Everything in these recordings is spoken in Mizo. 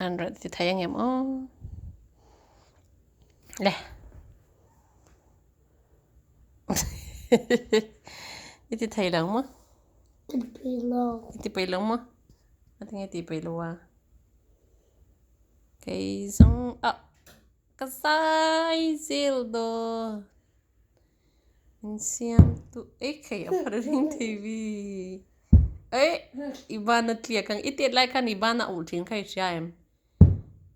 An rawn ti thei angem aw. Le. I ti thei lo maw? Ti pei lo. I ti pei lo maw? A tinge ti pei lo a? Kei zawng ah ka zai zel dawn. Min siam tu ei khei a phar ring thei vi. Ei i ban a tliak ang i tet lai khan i ban a uh thin kha i hria em?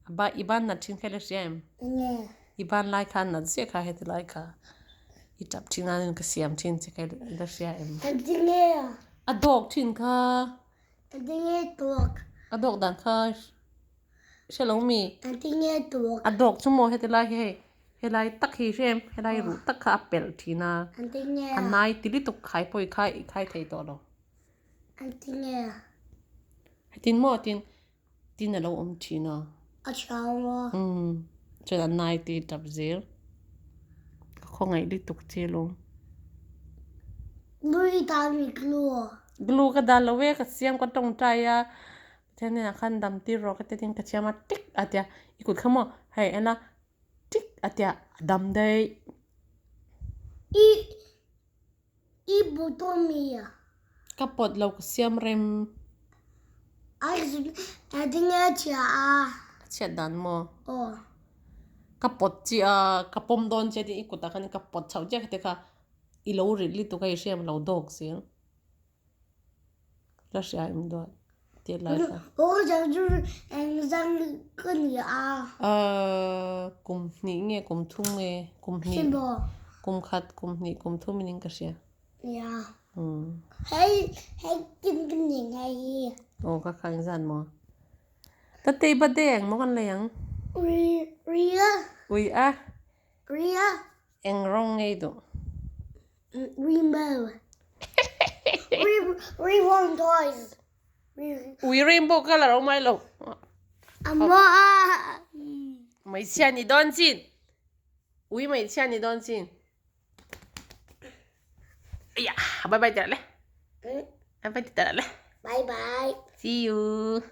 A ba i ban nat thin kha i la hria em? I ban lai khan nat ziah kha heti lai kha i tap thin a ka siam thin che kha i la hria em? A dawk thin kha. A dawk dan kha hre lo mi? A dawk chu maw heti lai hi hei helai tak hi hre em helai ruh tak kha a pelh thin a a nai ti lutuk khai pawh i khai i khai thei tawh lo. Tin maw tin tin a lo awm thin a. Umm chuan a nai ti tap zel ka khawngaih lutuk che lawm. Glue ka dah lo e ka siam ka tawngtai a Pathian hnenah khan dam tir rawh ka ti tin ka thiam a tik a tia i kut kha maw hei en a tik a tia a dam daih. I i pawt a mi a? Ka pawt lo ka siam rem. A a ding a chhia a. A chhiat dan maw? Aw. Ka pawt chiah a ka pawm dawn che tin i kutah khan ka pawt chhoh chiah kha te kha i lo rit lutuk a i hriam lo dawk zel. La hria em duat tih lai kha. Aw zang chu eng zang ka ni a. Ahh kum hnih nge kum thum nge kum hnih kum khat kum hnih kum thum in ka hria. Nia. Hei hei kin ka ni ngai hi. Aw ka kha eng zan maw. Tatei birthday eng maw kan lei ang. Ui ui a. Ui a. Ui a. Eng rawng ngei duh. Rainbow. Rainbow toys. Ui rainbow color awm ai lo. Amma. Hmeichhia ni dawn chin. Ui hmeichhia ni dawn chin. Aiya, bye bye teh le. Bye bye teh le. Bye bye. See you.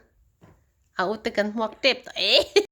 A u te kan hmuak tep tawh e.